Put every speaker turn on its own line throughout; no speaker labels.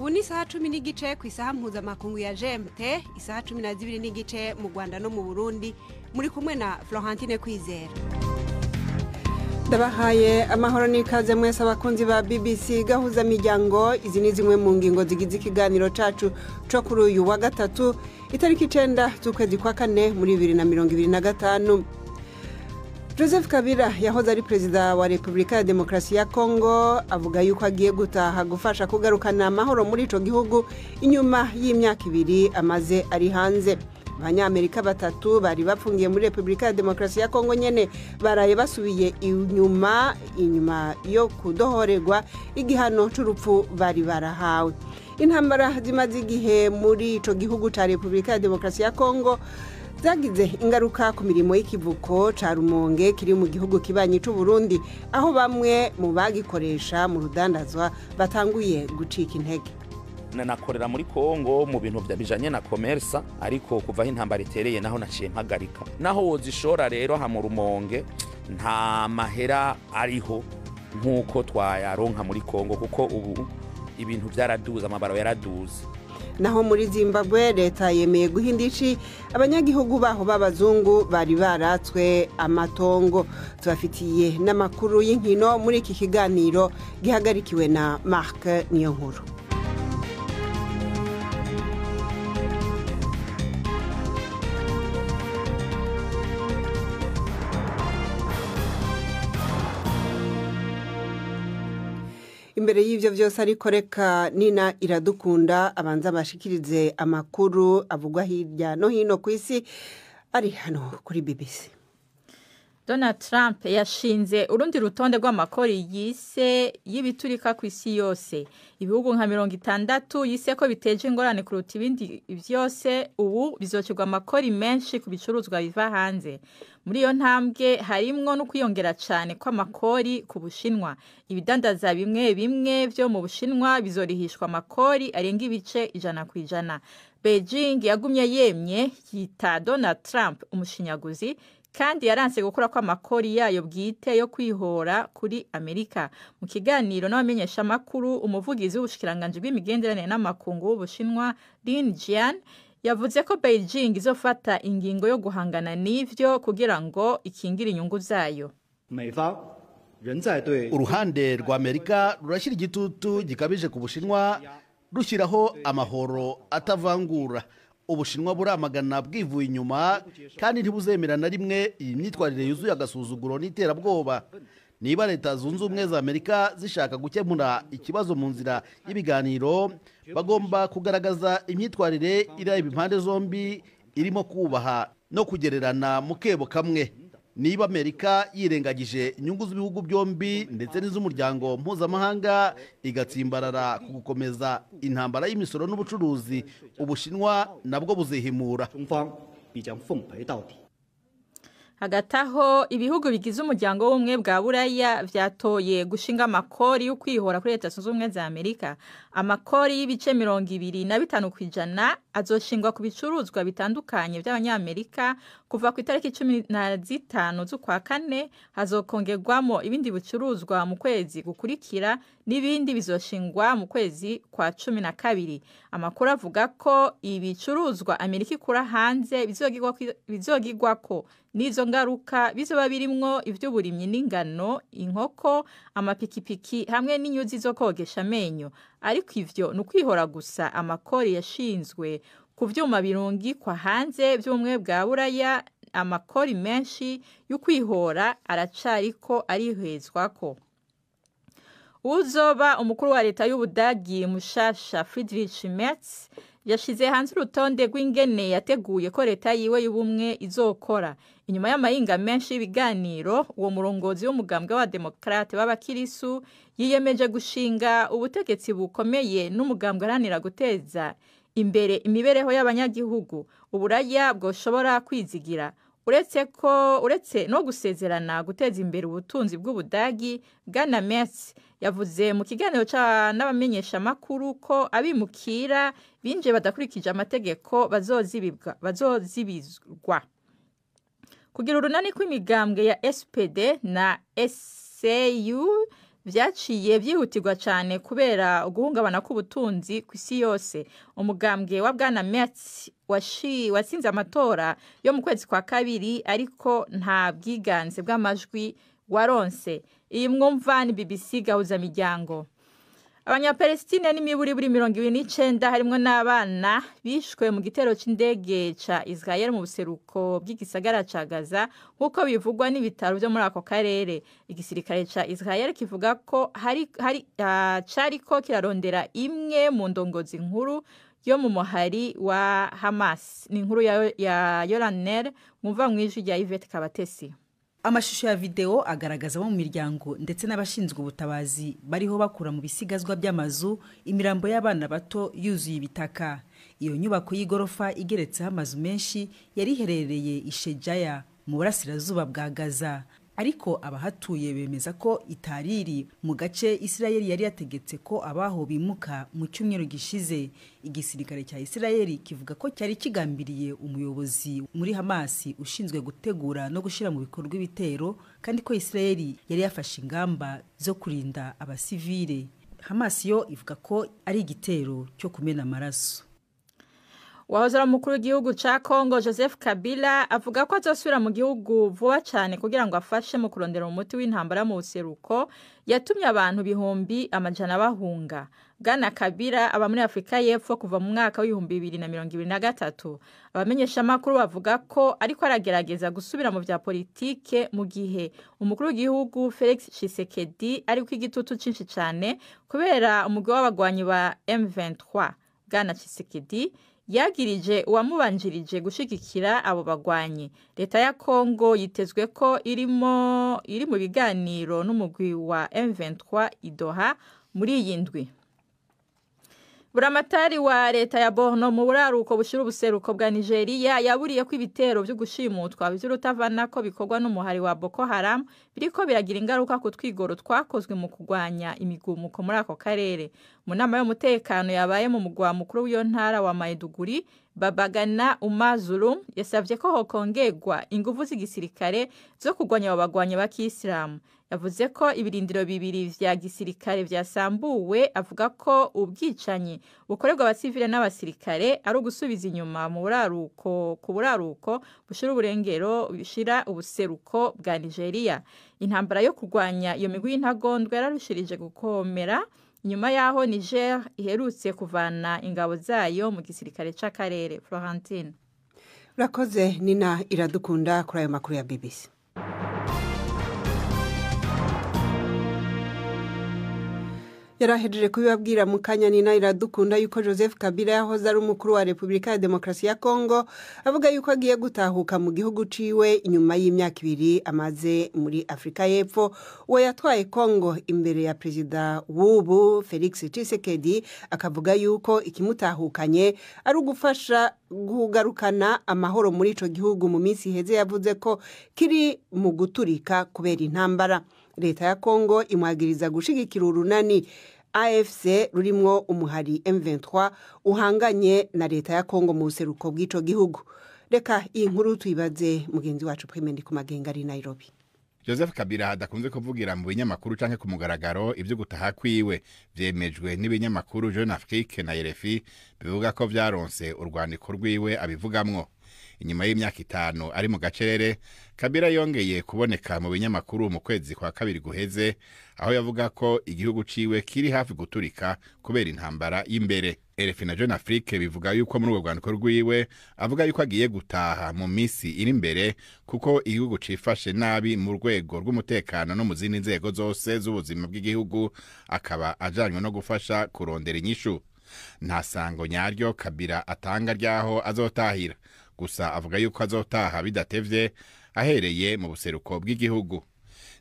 Ubu ni isaha 10:15 ku isaha mpuzamakungu ya GMT, isaha 12:15 mu Rwanda no mu Burundi. Muri kumwe na Florentine Kwizera. Ndabahaye amahoro n'ikaze mwese abakunzi ba BBC Gahuza Miryango. Izi ni zimwe mu ngingo zigize ikiganiro cacu co kuri uyu wa gatatu, itariki 9 z'ukwezi kwa kane muri 2025. Joseph Kabila yahoze ari perezida wa Repubulika ya Demokarasi ya Kongo avuga yuko agiye gutaha gufasha kugarukana amahoro muri ico gihugu inyuma y'imyaka 2 amaze ari hanze. Abanyamerika 3 bari bapfungiye muri Repubulika ya Demokarasi ya Kongo nyene baraye basubiye inyuma yo kudohorerwa igihano c'urupfu bari barahawe. Intambara zimaze igihe muri ico gihugu ca Repubulika ya Demokarasi ya Kongo zagize ingaruka ku mirimo y'ikivuko ca Rumonge kiri mu gihugu kibanyi c'u Burundi, aho bamwe mu bagikoresha mu rudandazwa batanguye gucika intege.
Nakorera muri Kongo mu bintu bijanye na commerce, ariko kuva aho intambara itereye naho naciye mpagarika. Naho wozishora rero ha mu Rumonge nta mahera ariho nkuko twayaronka muri Kongo, kuko ubu ibintu byaraduze, amabaro yaraduze.
Naho muri Zimbabwe leta yemeye guhindici abanyagihugu baho b'abazungu bari baratswe amatongo. Tubafitiye n'amakuru y'inkino muri iki kiganiro gihagarikiwe na Marc Niyonkuru. Imbere y'ivyo vyose ariko reka Nina Iradukunda abanza bashikirize amakuru avugwa hirya no hino kw'isi ari hano kuri BBC.
Donald Trump yashinze urundi rutonde rw'amakori yise y'ibiturika ku isi yose. Ibihugu nka 60 yise ko biteje ingorane kuruta ibindi vyose, ubu bizocirwa amakori menshi ku bicuruzwa biva hanze. Muri iyo ntambwe harimwo no kwiyongera cane kw'amakori ku Bushinwa. Ibidandaza bimwe bimwe vyo mu Bushinwa bizorihishwa amakori arenga ibice 100%. Beijing yagumye yemye yita Donald Trump umushinyaguzi, kandi yaranse gukora kw'amakori yayo bwite yo kwihora kuri Amerika. Mu kiganiro n'abamenyesha makuru, umuvugizi w'ubushikiranganje bw'imigenderanire n'amakungu w'Ubushinwa Lin Jian yavuze ko Beijing izofata ingingo yo guhangana n'ivyo kugira ngo ikingire inyungu zayo.
Uruhande rwa Amerika rurashyira igitutu gikabije ku Bushinwa, rushyiraho amahoro atavangura. Ubushinwa buramagana bwivuye inyuma kandi ntibuzemera na rimwe iyi myitwarire yuzuye agasuzuguro n'iterabwoba. Niba Leta Zunze Ubumwe za Amerika zishaka gukemura ikibazo mu nzira y'ibiganiro, bagomba kugaragaza imyitwarire ireba impande zombi, irimo kubaha no kugererana mu kebo kamwe. Niba Amerika yirengagije inyungu z'ibihugu byombi ndetse n'iz'umuryango mpuzamahanga, igatsimbarara ku gukomeza intambara y'imisoro n'ubucuruzi, Ubushinwa nabwo buzihimura.
Hagati aho ibihugu bigize umuryango w'ubumwe bwa Buraya vyatoye gushinga amakori yo kwihora kuri Leta Zunze Ubumwe za Amerika. Amakori y'ibice 25% azoshingwa ku bicuruzwa bitandukanye by'abanyamerika kuva ku itariki 15 z'ukwa kane, hazokongerwamo ibindi bicuruzwa mu kwezi gukurikira n'ibindi bizoshingwa mu kwezi kwa 12. Amakuru avuga ko ibicuruzwa Amerika ikura hanze bizogirwako n'izo ngaruka bizoba birimwo ivy'uburimyi n'ingano, inkoko, amapikipiki hamwe n'inyuzi zo kogesha amenyo. Ariko ivyo ni ukwihora gusa amakori yashinzwe ku vyuma birungikwa hanze vy'ubumwe bwa Buraya. Amakori menshi y'ukwihora aracariko arihwezwako. Uzoba umukuru wa leta y'Ubudagi mushasha Friedrich Merz yashize hanze urutonde rw'ingene yateguye ko leta yiwe y'ubumwe izokora. Inyuma y'amahinga menshi y'ibiganiro, uwo murongozi w'umugambwe wa Demokrate b'abakirisu yiyemeje gushinga ubutegetsi bukomeye n'umugambwe aharanira guteza imbere imibereho y'abanyagihugu Uburaya bwoshobora kwizigira. Uretse no gusezerana guteza imbere ubutunzi bw'Ubudagi, Bwana Merz yavuze mu kiganiro n'abamenyesha makuru ko abimukira binje badakurikije amategeko bazozibizwa. Kugira urunani kw'imigambwe ya SPD na SCU Vyaciye vyihutirwa cane kubera uguhungabana k'ubutunzi ku isi yose. Umugambwe wa Bwana Merz watsinze amatora yo mu kwezi kwa kabiri, ariko nta bwiganze bw'amajwi waronse. Iyi mwumva ni BBC Gahuza Miryango. Abanyapalestine n'imiburiburi 29 harimwo n'abana bishwe mu gitero c'indege ca Israel mu buseruko bw'igisagara ca Gaza, nk'uko bivugwa n'ibitaro vyo muri ako karere. Igisirikare ca Israel kivuga ko hari cariko kirarondera imwe mu ndongozi nkuru yo mu muhari wa Hamas. Ni inkuru ya Yolanel mwumva mw'ijwi rya Yvette Kabatesi.
Amashusho ya video agaragaza abo mu miryango ndetse n'abashinzwe ubutabazi bariho bakura mu bisigazwa by'amazu imirambo y'abana bato yuzuye ibitaka. Iyo nyubako y'igorofa igeretseho amazu menshi yari iherereye Ishejaya mu burasirazuba bwa Gaza, ariko abahatuye bemeza ko itariri mu gace Israel yari yategetse ko abaho bimuka mu cyumweru gishize. Igisirikare cya Israel kivuga ko cyari kigambiriye umuyobozi muri Hamas ushinzwe gutegura no gushyira mu bikorwa ibitero, kandi ko Israel yari yafashe ingamba zo kurinda abasivile. Hamas yo ivuga ko ari igitero cyo kumena amaraso.
Wahoze ari umukuru w'igihugu ca Congo Joseph Kabila avuga ko azosubira mu gihugu vuba cane kugira ngo afashe mu kurondera umuti w'intambara mu buseruko yatumye abantu 100,000 bahunga. Bwana Kabila aba muri Afrika y'Epfo kuva mu mwaka wa 2023. Abamenyeshamakuru bavuga ko ariko aragerageza gusubira mu vya politike mu gihe umukuru w'igihugu Felix Tshisekedi ariko igitutu cinshi cane kubera umugwi w'abagwanyi ba M23. Bwana Tshisekedi yagirije uwamubanjirije gushigikira abo bagwanyi. Leta ya Kongo yitezwe ko iri mu biganiro n'umugwi wa M23 Idoha muri iyi ndwi. Buramatari wa leta ya Borno mu buraruko bushira ubuseruko bwa Nigeria yaburiye ko ibitero byo gushimutwa by'urutavana ko bikorwa n'umuhari wa Boko Haram biriko biragira ingaruka ku twigoro twakozwe mu kugwanya imigumuko muri ako karere. Mu nama y'umutekano yabaye mu mugwa mukuru w'iyo ntara wa Maiduguri, Babagana Umazulu yasavye ko hokongerwa inguvu z'igisirikare zo kugwanya abo bagwanyi ba Kisilamu. Yavuze ko ibirindiro bibiri vya gisirikare vyasambuwe, avuga ko ubwicanyi bukorerwa abasivile n'abasirikare ari ugusubiza inyuma mu buraruko ku buraruko bushira uburengero bushira ubuseruko bwa Nigeria. Intambara yo kugwanya iyo migwi y'intagondwa yararushirije gukomera nyuma yaho Niger iherutse kuvana ingabo zayo mu gisirikare c'akarere. Florentine.
Urakoze Nina Iradukunda kuri ayo makuru ya BBC. Yarahejeje kubibabwira mu kanya Nina Iradukunda yuko Joseph Kabila yahoze ari umukuru wa Republika ya Demokarasi ya Kongo avuga yuko agiye gutahuka mu gihugu ciwe inyuma y'imyaka 2 amaze muri Afrika y'Epfo. Uwo yatwaye Kongo imbere ya perezida w'ubu Felix Tshisekedi akavuga yuko ikimutahukanye ari ugufasha kugarukana amahoro muri ico gihugu. Mu minsi iheze yavuze ko kiri mu guturika kubera intambara. Leta ya Kongo imwagiriza gushigikira urunani AFC rurimwo umuhari M23 uhanganye na leta ya Kongo mu buseruko bw'ico gihugu. Reka iyi nkuru tuyibaze mugenzi wacu Prime ku Magenga ari Nairobi.
Joseph Kabila adakunze kuvugira mu binyamakuru canke ku mugaragaro ivyo gutaha kwiwe vyemejwe n'ibinyamakuru Jeune Afrique na RFI bivuga ko vyaronse urwandiko rwiwe abivugamwo. Inyuma y'imyaka 5 ari mu gacerere, Kabila yongeye kuboneka mu binyamakuru mu kwezi kwa kabiri guheze, aho yavuga ko igihugu ciwe kiri hafi guturika kubera intambara y'imbere. RFI na Jeune Afrique bivuga yuko muri urwo rwandiko rwiwe avuga yuko agiye gutaha mu misi iri imbere kuko igihugu cifashe nabi mu rwego rw'umutekano no mu zindi nzego zose z'ubuzima bw'igihugu, akaba ajanywe no gufasha kurondera inyishu. Nta sango nyaryo Kabila atanga ryaho azotahira, gusa avuga yuko azotaha bidatevye ahereye mu buseruko bw'igihugu.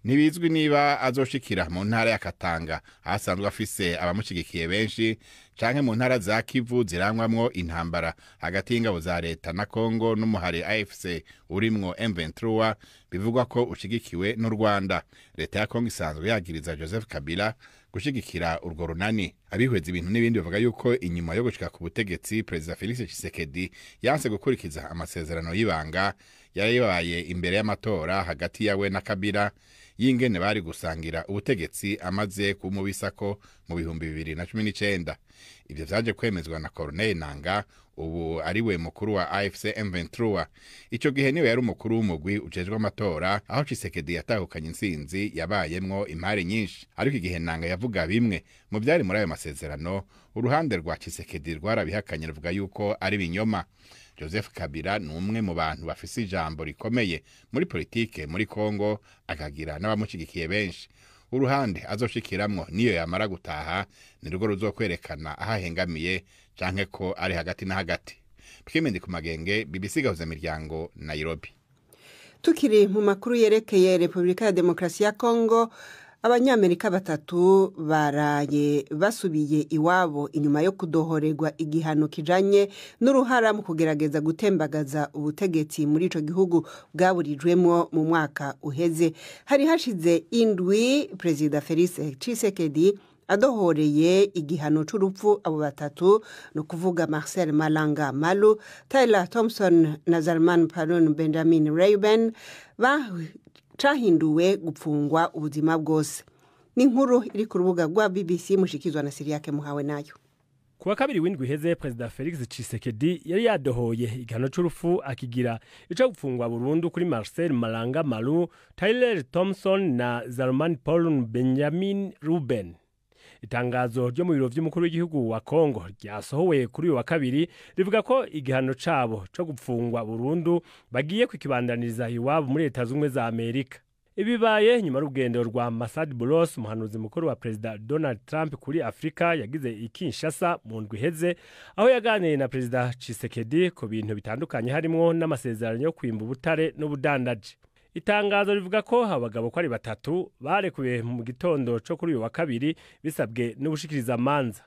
Ntibizwi niba azoshikira mu ntara ya Katanga ahasanzwe afise abamushigikiye benshi, canke mu ntara za Kivu zirangwamwo intambara hagati y'ingabo za leta na Kongo n'umuhari AFC urimwo M23 bivugwa ko ushigikiwe n'u Rwanda. Leta ya Kongo isanzwe yagiriza Joseph Kabila gushigikira urwo runani. Abihweza ibintu n'ibindi bavuga yuko inyuma yo gushika ku butegetsi Perezida Felix Tshisekedi yanse gukurikiza amasezerano y'ibanga yari imbere y'amatora hagati yawe na Kabila y'ingene bari gusangira ubutegetsi amaze kumubisako mu 2019. Ivyo vyaje kwemezwa na Corneille Nanga, ubu ariwe mukuru wa AFC M23. Ico gihe niwe yari umukuru w'umugwi ujejwe amatora, aho Tshisekedi yatahukanye intsinzi yabayemwo impari nyinshi. Ariko igihe Nanga yavuga bimwe mu byari muri ayo masezerano, uruhande rwa Tshisekedi rwarabihakanye ruvuga yuko ari binyoma. Joseph Kabila ni umwe mu bantu bafise ijambo rikomeye muri politike muri Kongo, akagira n'abamushigikiye benshi. Uruhande azoshikiramwo niyo yamara gutaha ni rwo ruzokwerekana aho ahengamiye canke ko ari hagati na hagati. Pikemendi ku Magenge, BBC Gahuza Miryango, Nairobi.
Tukiri mu makuru yerekeye Republika ya Demokarasi ya Kongo, Abanyamerika batatu baraye basubiye iwabo inyuma yo kudohorerwa igihano kijanye n'uruhara mu kugerageza gutembagaza ubutegetsi muri ico gihugu bwaburijwemwo mu mwaka uheze. Hari hashize indwi Perezida Felix Tshisekedi adohoreye igihano c'urupfu abo batatu, no kuvuga Marcel Malanga Malu, Tyler Thompson na Zalman Palun Benjamin Reuben, cahinduwe gupfungwa ubuzima bwose. Ni inkuru iri ku rubuga rwa BBC mushikizwa na Siriyake Muhawe nayo.
Kuwa kabiri w'indwi iheze, Perezida Felix Tshisekedi yari yadohoye igihano c'urupfu akigira ico gupfungwa burundu kuri Marcel Malanga Malu, Tyler Thompson na Zalman Paul Benjamin Ruben. Itangazo ryo mu biro vy'umukuru w'igihugu wa Kongo ryasohowe kuri uyu wa kabiri rivuga ko igihano cabo co gupfungwa burundu bagiye kukibandaniriza iwabo muri Leta Zunze za Amerika. Ibibaye nyuma y'urugendo rwa Masad Boulos, umuhanuzi mukuru wa Perezida Donald Trump kuri Afrika, yagize i Kinshasa mu ndwi iheze, aho yaganiriye na Perezida Tshisekedi ku bintu bitandukanye harimwo n'amasezerano yo kwimba ubutare n'ubudandaji. Itangazo rivuga ko abagabo ko ari batatu barekuwe mu gitondo co kuri uyu wa kabiri bisabwe n'ubushikiriza manza.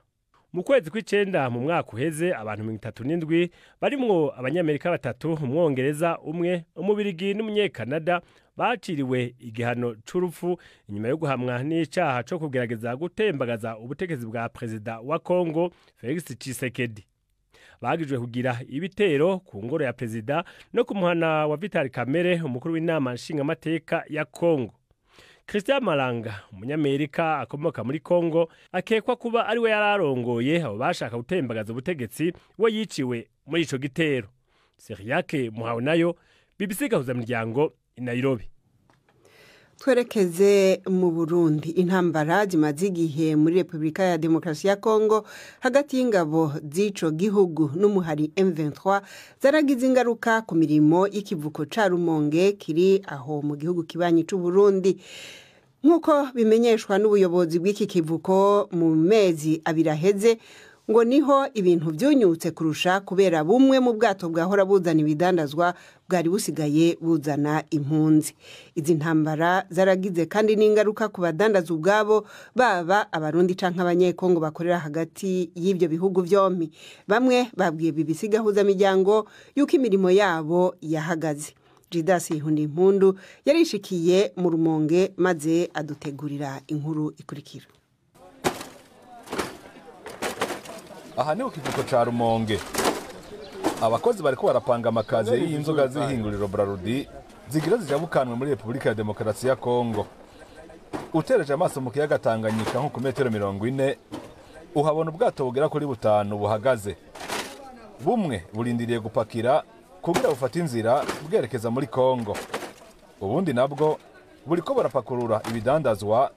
Mu kwezi kw'icenda mu mwaka uheze, abantu 37 barimwo Abanyamerika batatu, Umwongereza umwe, Umubirigi n'Umunyekanada baciriwe igihano c'urupfu inyuma yo guhamwa n'icaha co kugerageza gutembagaza ubutegetsi bwa Perezida wa Kongo Felix Tshisekedi. Bagijwe kugira ibitero ku ngoro ya Perezida no ku muhana wa Vital Kamerhe, umukuru w'inama nshingamateka ya Kongo. Christian Malanga, Umunyamerika akomoka muri Kongo, akekwa kuba ari we yararongoye abo bashaka gutembagaza ubutegetsi, we yiciwe muri ico gitero. Seriake Muhawe nayo, BBC Gahuza Miryango, Nairobi.
Twerekeze mu Burundi. Intambara zimaze igihe muri Republika ya Demokarasi ya Kongo hagati y'ingabo z'ico gihugu n'umuhari M23 zaragize ingaruka ku mirimo y'ikivuko ca Rumonge kiri aho mu gihugu kibanyi c'u Burundi. Nk'uko bimenyeshwa n'ubuyobozi bw'iki kivuko, mu mezi abiri aheze ngo niho ibintu byunyutse kurusha, kubera bumwe mu bwato bwahora buzana ibidandazwa bwari busigaye buzana impunzi. Izi ntambara zaragize kandi n'ingaruka ku badandaza ubwabo, baba Abarundi canke Abanyekongo bakorera hagati y'ibyo bihugu vyompi. Bamwe babwiye BBC Gahuza Miryango yuko imirimo yabo yahagaze. Jidasi Ihundimpundu yarishikiye mu Rumonge maze adutegurira inkuru ikurikira.
Aha ni ku kivuko ca Rumonge. Abakozi bariko barapanga amakaziye y'inzoga z'ihinguriro Brarudi zigira zijabukanwe muri Republika ya Demokarasi ya Kongo. Utereje amaso mu kiyaga Tanganyika nko ku metero 40, uhabona ubwato bugera kuri butanu buhagaze. Bumwe burindiriye gupakira kugira bufate inzira bwerekeza muri Kongo. Ubundi nabwo buriko barapakurura ibidandazwa,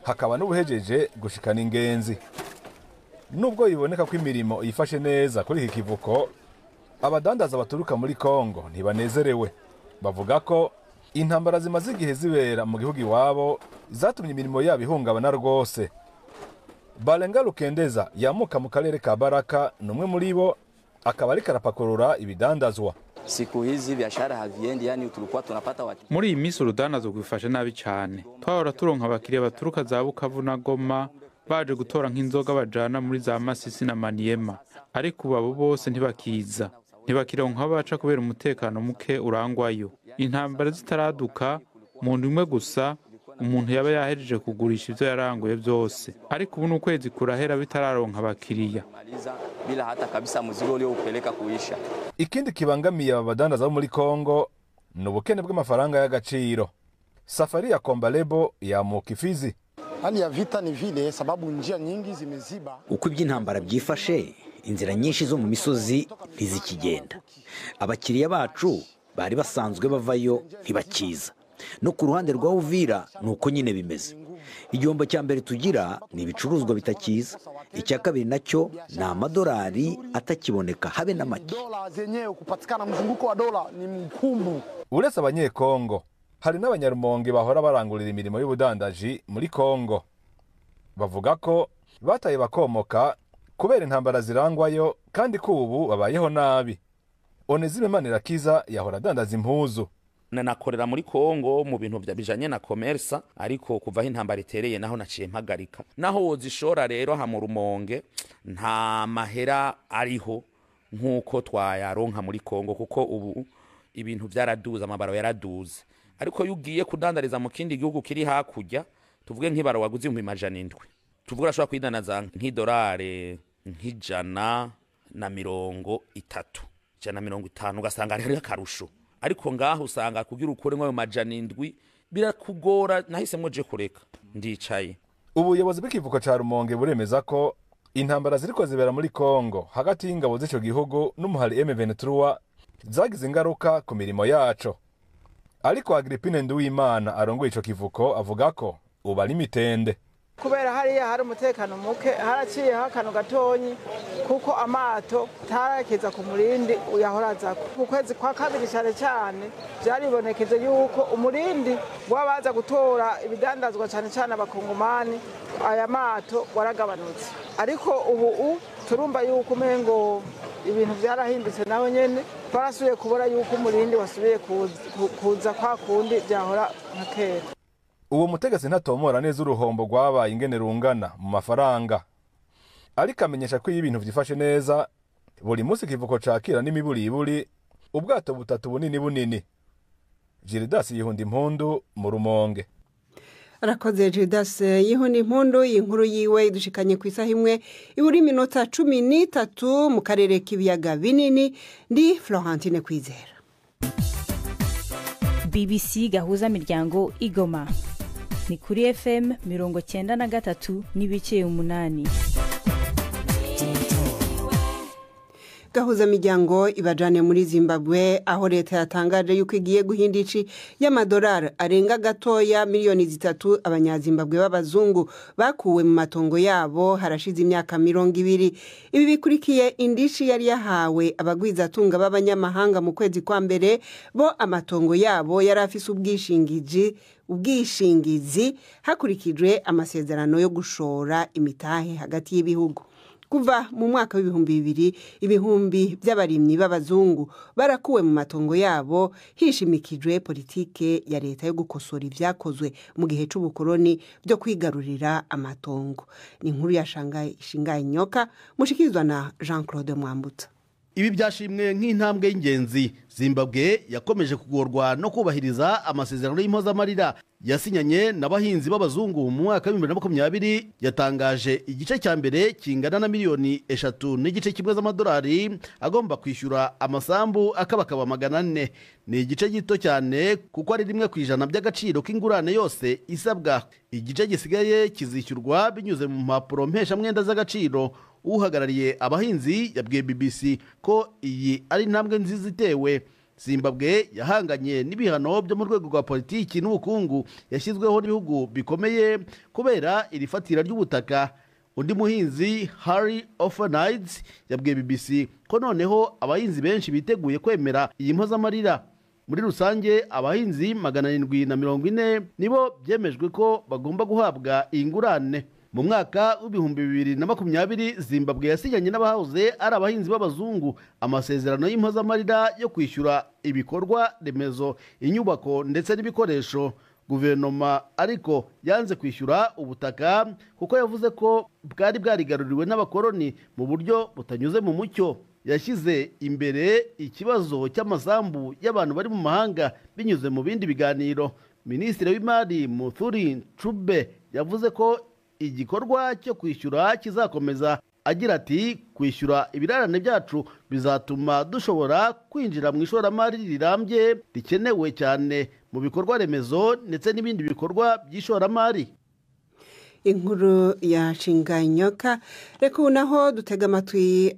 hakaba n'ubuhejeje gushikana ingenzi. Nubwo iboneka ko imirimo yifashe neza kuri iki kivuko, abadandaza baturuka muri Kongo ntibanezerewe. Bavuga ko intambara zimaze igihe zibera mu gihugu iwabo zatumye imirimo yabo ihungabana rwose. Balenga Lukendeza yamuka mu karere ka Baraka ni umwe muri bo, akaba ariko arapakurura ibidandazwa.
Siku hizi biashara haviendi, yani tulikuwa tunapata
Muri iyi minsi urudandazwa rwifashe nabi cyane. Twahora turonka abakiriya baturuka za Bukavu na Goma baje gutora nk'inzoga bajana muri za Masisi na Maniema, ariko ubu abo bose ntibakiza, ntibakironka aho baca kubera umutekano muke urangwayo. Intambara zitaraduka, mu ndwi imwe gusa umuntu yaba yahejeje kugurisha ivyo yaranguye byose, ariko ubu n'ukwezi kurahera bitararonka abakiriya.
Maliza bila hata kabisa mzigo ulioupeleka kuisha.
Ikindi kibangamiye aba badandaza bo muri Kongo ni ubukene bw'amafaranga y'agaciro. Safari ya Kombalebo yamuka Ifizi.
Hali ya vita ni vile sababu njia nyingi zimeziba.
Uko iby'intambara byifashe, inzira nyinshi zo mu misozi ntizikigenda. Abakiriya bacu bari basanzwe bavayo ntibakiza. No ku ruhande rwa Uvira ni uko nyine bimeze. Igihombo cya mbere tugira ni ibicuruzwa bitakiza, icya kabiri nacyo ni amadolari atakiboneka habe na make.
Dola zenyewe kupatikana, mzunguko wa dola ni mkumbu.
Uretse Abanyekongo, hari n'Abanyarumonge bahora barangurira imirimo y'ubudandaji muri Kongo. Bavuga ko bataye bakomoka kubera intambara zirangwayo, kandi ko ubu babayeho nabi. Onezime Manirakiza yahora adandaza impuzu.
Nakorera muri Kongo mu bintu bijanye na commerce, ariko kuva aho intambara itereye naho naciye mpagarika. Naho wozishora rero aha mu Rumonge nta mahera ariho nk'uko twayaronka muri Kongo, kuko ubu ibintu byaraduze, amabaro yaraduze. Ariko iyo ugiye kudandariza mu kindi gihugu kiri hakurya, tuvuge nk'ibaro waguze 700,000, tuvuge urashobora kuyidanaza nk'idolari nk'130, 150, ugasanga hariho akarusho. Ariko ngaho usanga kugira ukore nk'ayo 700 birakugora. Nahisemwo je kureka, ndicaye.
Ubuyobozi bw'ikivuko ca Rumonge buremeza ko intambara ziriko zibera muri Kongo hagati y'ingabo z'ico gihugu n'umuhari M23 zagize ingaruka ku mirimo yaco. Ariko Agrippine Nduwimana arongoye ico kivuko avuga ko ubu ari mitende.
Kubera hariya hari umutekano muke, haraciyeho akantu gatonyi kuko amato tarakeza ku murindi uyahorazako. Ku kwezi kwa kabiri cyane cyane byaribonekeje yuko umurindi w'abaza gutora ibidandazwa cyane cyane abakongomani, aya mato waragabanutse. Ariko ubu turumva yuko umengo ibintu byarahindutse, naho nyene barasubiye kubura yuko umurindi wasubiye kuza kwa kundi byahora nka kera.
Uwo mutegetsi ntatomora neza uruhombo rwabaye ingene rungana mu mafaranga, ariko amenyesha ko iyo ibintu vyifashe neza buri munsi ikivuko cakira n'imiburiburi ubwato butatu bunini bunini. Gildas Yihunda Impundu mu Rumonge.
Arakoze Gildas Yihunda Impundu. Iyi nkuru yiwe idushikanye ku isaha imwe iburi minota 13 mu karere k'ibiyaga binini. Ndi Florentine Kwizera.
BBC Gahuza Miryango Igoma ni kuri FM 93.8.
Gahuza miryango ibajane muri Zimbabwe, aho leta yatangaje yuko igiye guhinda ici y'amadolari arenga gatoya miliyoni 3 abanyazimbabwe b'abazungu bakuwe mu matongo yabo harashize imyaka 20. Ibi bikurikiye indishi yari yahawe abagwizatunga b'abanyamahanga mu kwezi kwa mbere, bo amatongo yabo yari afise ubwishingizi hakurikijwe amasezerano yo gushora imitahe hagati y'ibihugu. Kuva mu mwaka w'2000, ibihumbi by'abarimyi b'abazungu barakuwe mu matongo yabo hishimikijwe politike ya leta yo gukosora ibyakozwe mu gihe c'ubukoroni byo kwigarurira amatongo. Ni inkuru ya Shangayi Shingayi Nyoka, mushikirizwa na Jean-Claude Mwambutsa.
Ibi byashimwe nk'intambwe y'ingenzi. Zimbabwe yakomeje kugorwa no kubahiriza amasezerano y'impozamarira yasinyanye n'abahinzi b'abazungu mu mwaka wa 2020. Yatangaje igice cya mbere kingana na miliyoni 3.5 z'amadolari agomba kwishyura amasambu akabakaba 400. Ni igice gito cyane kuko ari 1% by'agaciro k'ingurane yose isabwa. Igice gisigaye kizishyurwa binyuze mu mpapuro mpeshamwenda z'agaciro. Uhagarariye abahinzi yabwiye BBC ko iyi ari intambwe nziza itewe. Zimbabwe yahanganye n'ibihano byo mu rwego rwa politiki n'ubukungu yashyizweho n'ibihugu bikomeye kubera iri fatira ry'ubutaka. Undi muhinzi Harry Orphanides yabwiye BBC ko noneho abahinzi benshi biteguye kwemera iyi mpozamarira. Muri rusange abahinzi 740 nibo byemejwe ko bagomba guhabwa iyi ngurane. Mu mwaka w'2020 Zimbabwe yasinyanye n'abahoze ari abahinzi b'abazungu amasezerano y'impozamarira yo kwishyura ibikorwa remezo, inyubako ndetse n'ibikoresho. Guverinoma ariko yanze kwishyura ubutaka kuko yavuze ko bwari bwarigaruriwe n'abakoloni mu buryo butanyuze mu mucyo. Yashyize imbere ikibazo cy'amasambu y'abantu bari mu mahanga binyuze mu bindi biganiro. Minisitiri w'Imari Muthuri Ncube yavuze ko igikorwa cyo kwishyura kizakomeza, agira ati: "Kwishyura ibirarane byacu bizatuma dushobora kwinjira mu ishoramari rirambye rikenewe cyane mu bikorwa remezo ndetse n'ibindi bikorwa by'ishoramari."
Inkuru ya Shinganyoka. Reka ubu naho dutega amatwi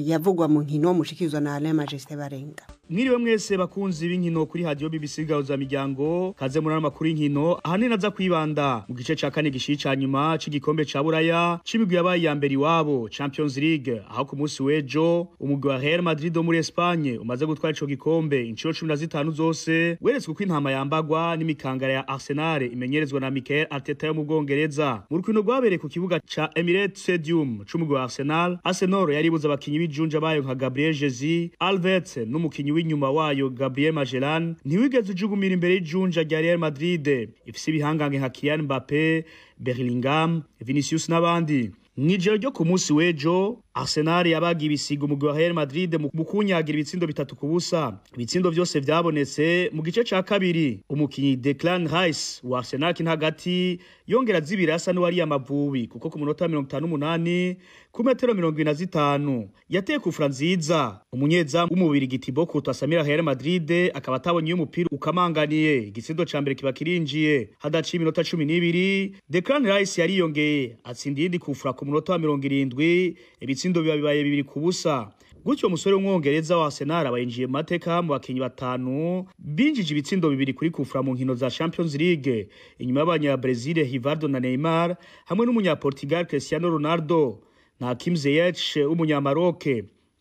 yavugwa mu nkino, mushikirizwa na Alain Majesté Barenga.
Mwiriwe mwese bakunzi b'inkino kuri radio BBC Gahuza Miryango, kaze muri amakuru y'inkino. Ahanini aza kwibanda mu gice ca kane gishiye ca nyuma c'igikombe ca Buraya c'imigwi yabaye iya mbere iwabo, Champions League, aho ku munsi w'ejo umugwi wa Real Madrid wo muri Espagne umaze gutwara ico gikombe incuro 15 zose weretswe uko intama yambagwa n'imikangara ya Arsenal imenyerezwa na Mikel Arteta yo mu Bwongereza. Mu rukino rwabereye ku kibuga ca Emirates Stadium c'umugwi wa Arsenal, Arsenal yaribuze abakinyi b'ijunja bayo nka Gabriel Jesus, Alves n'umukinyi w'inyuma wayo Gabriel Magellan, ntiwigeze ujugumira imbere y'ijunja rya Real Madrid ifise ibihangange nka Kylian Mbappe, Bellingham, Vinicius n'abandi. Mw'ijoro ryo ku munsi w'ejo Arsenal yabaga ibisiga umugwi wa Real Madrid mu kunyagira ibitsindo 3-0. Ibitsindo vyose vyabonetse mu gice ca kabiri. Umukinyi Declan Rice wa Arsenal kina hagati yongera zibiri asa n'uwari amavubi, kuko ku munota 58 ku metero 75 yateye kufra nziza umunyezamu w'umubiri Thibaut Courtois Samira Real Madrid akaba atabonye umupira ukamanganiye, igitsindo ca mbere kiba kirinjiye. Hadaciye iminota 12 Declan Rice yariyongeye atsinda iyindi kufra ku munota wa 70, ibitsindo biba bibaye 2-0. Gutyo umusore w'umwongereza wa Arsenal abayinjiye mu mateka mu bakinyi batanu binjije ibitsindo bibiri kuri kufra mu nkino za Champions League, inyuma y'abanya Brazil Rivaldo na Neymar hamwe n'umunya Portugal Cristiano Ronaldo na Hakim Ziyech w'umunyamaroc.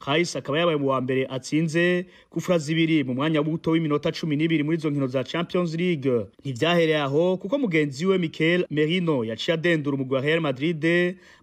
Rice akaba yabaye mu wa mbere atsinze kufra zibiri mu mwanya muto w'iminota 12 muri izo nkino za Champions League. Ntivyahereye aho, kuko mugenzi we Mikel Merino yaciye adendura umugwi wa Real Madrid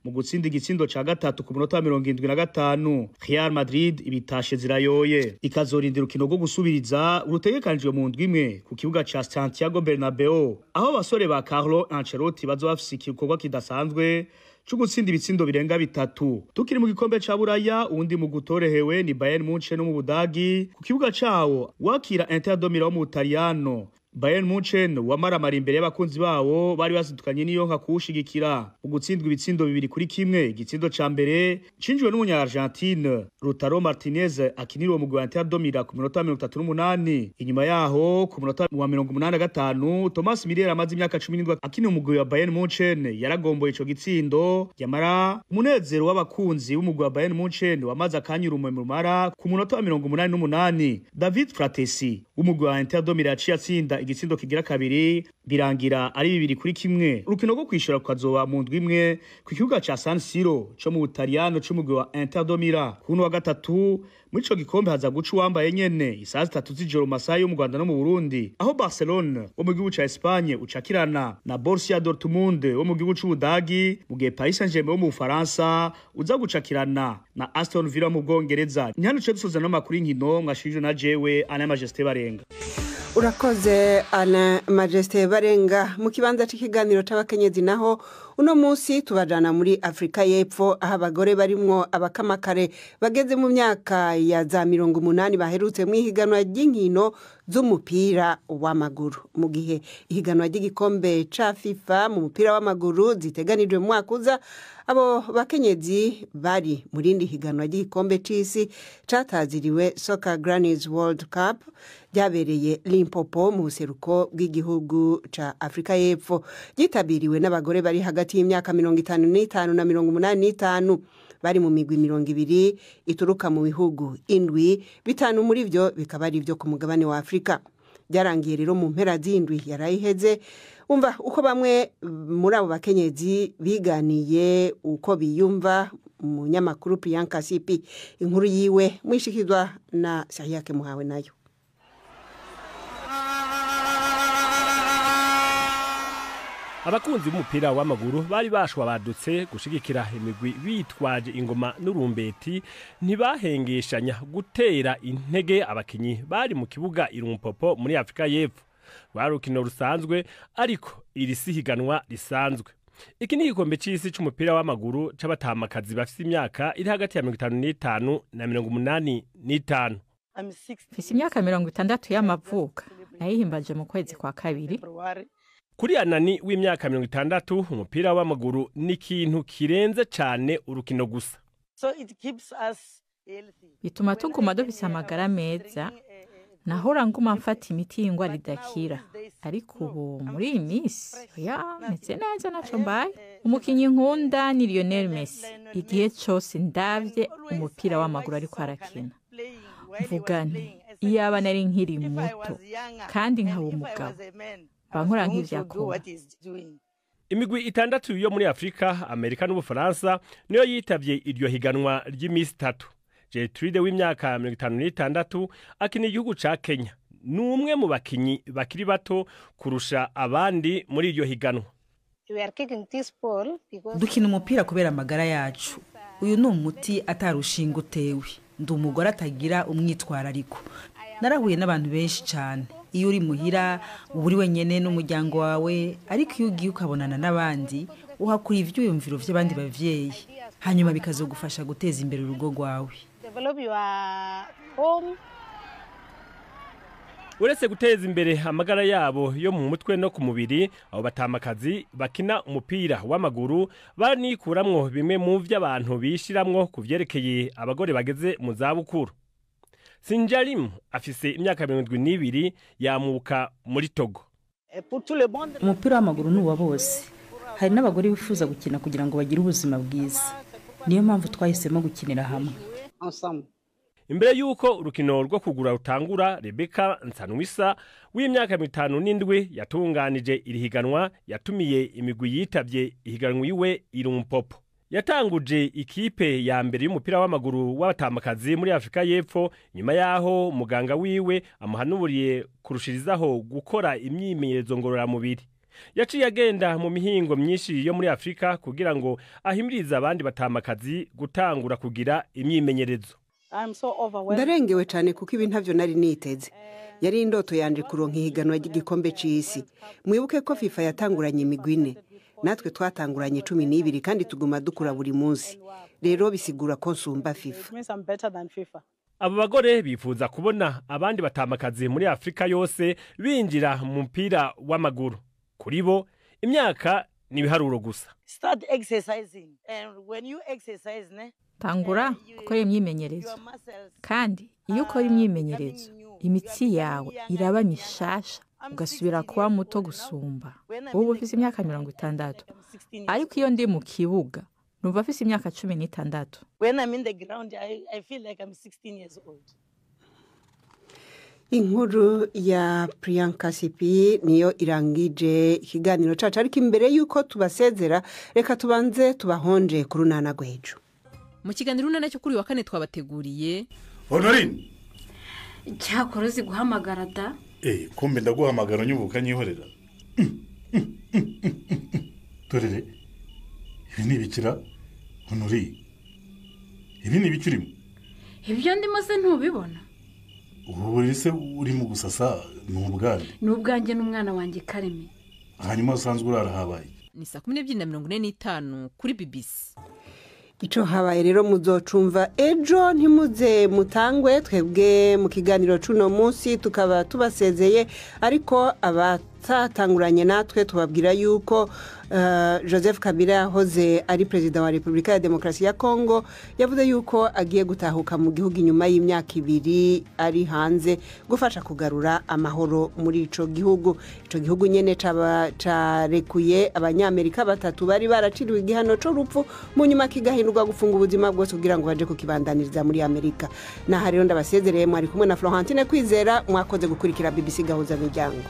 mu gutsinda igitsindo ca gatatu ku munota wa 75. Real Madrid ibitashe zirayoye, ikazorindira urukino rwo gusubiriza rutegekanijwe mu ndwi imwe ku kibuga ca Santiago Bernabeu, aho abasore ba Carlo Ancelotti bazoba bafise igikorwa kidasanzwe co gutsinda ibitsindo birenga bitatu. Tukiri mu gikombe ca Buraya, uwundi mu gutorehewe ni Bayern Munchen wo mu Budagi, ku kibuga cawo wakira Inter de Milan wo mu Butaliyano. Bayern Munchen wamaramara imbere y'abakunzi bawo bari basidukanye n'iyo nka kuwushigikira mu gutsindwa ibitsindo 2-1. Igitsindo ca mbere cinjiwe n'umunya Argentine Lautaro Martinez akinira uwo mugwi wa Inter de Milan ku minota 38. Inyuma yaho ku munota wa 85 Thomas Müller amaze imyaka 17 akinira umugwi wa Bayern Munchen yaragomboye ico gitsindo. Yamara umunezero w'abakunzi b'umugwi wa Bayern Munchen wamaze akanyura umumara ku munota wa 88 David Fratesi w'umugwi wa Inter de Milan yaciye atsinda igitsindo kigira kabiri, birangira ari 2-1. Urukino rwo kwishura kukazoba mu ndwi imwe ku kibuga ca San Siro co mu Butaliyano c'umugwi wa Inter de Milan. Kuno wa gatatu muri ico gikombe haza guca uwambaye nyene isaha 3 z'ijoro mu masaha yo mu Rwanda no mu Burundi, aho Barcelona wo mu gihugu ca Espagne ucakirana na Borussia Dortmund wo mu gihugu c'Ubudagi, mu gihe Paris Saint-Germain wo mu Bufaransa uza gucakirana na Aston Villa mu Bwongereza. Ni hano duce dusoza n'amakuru y'inkino mwashirije na jewe Alain Majesté Barenga.
Urakoze Alain Majesté Barenga. Mu kibanza c'ikiganiro c'abakenyezi naho uno munsi tubajana muri Afrika y'Epfo, aho abagore barimwo abakamakare bageze mu myaka ya za 80 baherutse mu ihiganwa ry'inkino z'umupira w'amaguru, mu gihe ihiganwa ry'igikombe ca FIFA mu mupira w'amaguru ziteganijwe mu mwaka uza. Abo bakenyezi bari mu rindi higanwa ry'igikombe c'isi cataziriwe Soccer Grannies World Cup ryabereye Limpopo mu buseruko bw'igihugu ca Afrika y'Epfo, ryitabiriwe n'abagore bari hagati y'imyaka 55 na 85, bari mu migwi 20 ituruka mu bihugu 7, 5 muri vyo bikaba ari vyo ku mugabane wa Afrika. Byarangiye rero mu mpera z'indwi yarayiheze. Umva uko bamwe muri abo bakenyezi biganiye uko biyumva umunyamakuru Priyanka Sipi. Inkuru yiwe mwishikizwa na Sahiyake Muhawe nayo.
Abakunzi b'umupira w'amaguru bari bashwa badutse gushigikira imigwi bitwaje ingoma n'urumbeti, ntibahengeshanya gutera intege abakinyi bari mu kibuga Irumpopo muri Afrika y'Epfo. Rwari urukino rusanzwe, ariko iri si higanwa risanzwe. Iki ni igikombe c'isi c'umupira w'amaguru c'abatamakazi bafise imyaka iri hagati ya 55 na 85.
Mfise imyaka 60 y'amavuka, nayihimbaje mu kwezi kwa kabiri.
Kuri Anani w'imyaka 60, umupira w'amaguru ni ikintu kirenze cane urukino gusa.
Bituma tuguma dufise amagara meza. Nahora nguma mfata imiti y'ingwara idakira, ariko ubu muri iyi minsi oya, meze neza, naco mbaye. Umukinyi nkunda ni Lionel Messi. Igihe cose ndavye umupira w'amaguru ariko arakina, mvuga nti iyaba nari nkiri muto kandi nkaba umugabo, bankora nk'ivyakora.
Imigwi 6 yo muri Afrika, Amerika n'Ubufaransa niyo yitavye iryo higanwa ry'imisi 3. Gertrude w'imyaka 56 akina igihugu ca Kenya. Ni umwe mu bakinyi bakiri bato kurusha abandi muri iryo higanwa.
Dukina umupira kubera amagara yacu. Uyu ni umuti atarushinga utewe. Ndi umugore atagira umwitwarariko. Narahuye n'abantu benshi cyane. Iyo uri muhira uba uri wenyine n'umuryango wawe, ariko iyo ugiye ukabonana n'abandi uhakura ivyiyumviro vy'abandi bavyeyi, hanyuma bikazogufasha guteza imbere urugo rwawe.
Uretse guteza imbere amagara yabo yo mu mutwe no ku mubiri, abo batamakazi bakina umupira w'amaguru banikuramwo bimwe mu vy'abantu bishiramwo ku vyerekeye abagore bageze mu zabukuru. Sinjarim afise imyaka 72, yamuka muri Togo.
Umupira w'amaguru ni uwa bose. Hari n'abagore bifuza gukina kugira ngo bagire ubuzima bwiza. Niyo mpamvu twahisemo gukinira hamwe.
Imbere yuko urukino rwo kugura rutangura, Rebecca Nsanwisa w'imyaka 57 yatunganije iri higanwa, yatumiye imigwi yitavye ihiganwa iwe Irumpopo. Yatanguje ikipe ya mbere y'umupira w'amaguru w'abatamakazi muri Afrika y'Epfo nyuma yaho muganga wiwe amuhanuriye kurushirizaho gukora imyimenyerezo ngororamubiri. Yaciye agenda mu mihingo myinshi yo muri Afrika kugira ngo ahimirize abandi batamakazi gutangura kugira imyimenyerezo.
Ndarengewe cyane kuko ibi ntavyo nari niteze. Yari indoto yanje kuronka ihiganwa ry'igikombe c'isi. Mwibuke ko FIFA yatanguranye imigwi 4, natwe twatanguranye 12 kandi tuguma dukura buri munsi. Rero bisigura ko nsumba FIFA.
Abo bagore bifuza kubona abandi batamakazi muri Afrika yose binjira mu mupira w'amaguru. Kuri bo imyaka ni ibiharuro gusa.
Tangura gukora imyimenyerezo, kandi iyo ukora imyimenyerezo imitsi yawe iraba mishasha, ugasubira kuba muto gusumba. Ubu ufise imyaka 60, ariko iyo ndi mu kibuga numva afise imyaka 16.
Inkuru ya Priyanka Sipi niyo irangije ikiganiro cacu, ariko imbere yuko tubasezera reka tubanze tubahonje ku runana rw'ejo.
Mu kiganiro runana cyo kuri wa kane twabateguriye
Honorine.
Cyakora uzi guhamagara da?
Kumbe ndaguhamagara nyubuka nyihorera. Dorere, ibi ni ibikira Honorine. Ibi ni ibiki urimo?
Ibyo ndimo se ntubibona?
Ubu se urimo gusasa ni ubwanjye.
Ni ubwanjye n'umwana wanjye Kareme.
Hanyuma usanzwe urara habaye.
Ni saa 12:45 kuri BBC.
Ico habaye rero muzocumva ejo, ntimuze mutangwe. Twebwe mu kiganiro cuno munsi tukaba tubasezeye, ariko abatatanguranye natwe tubabwira yuko Joseph Kabila yahoze ari perezida wa Republika ya Demokarasi ya Kongo yavuze yuko agiye gutahuka mu gihugu inyuma y'imyaka 2 ari hanze gufasha kugarura amahoro muri ico gihugu. Ico gihugu nyene carekuye abanyamerika 3 bari baraciriwe igihano c'urupfu, mu nyuma kigahindurwa gufunga ubuzima bwose kugira ngo baje kukibandaniriza muri Amerika. Naha rero ndabasezereye, mwari kumwe na Florentine Kwizera, mwakoze gukurikira BBC Gahuza Miryango.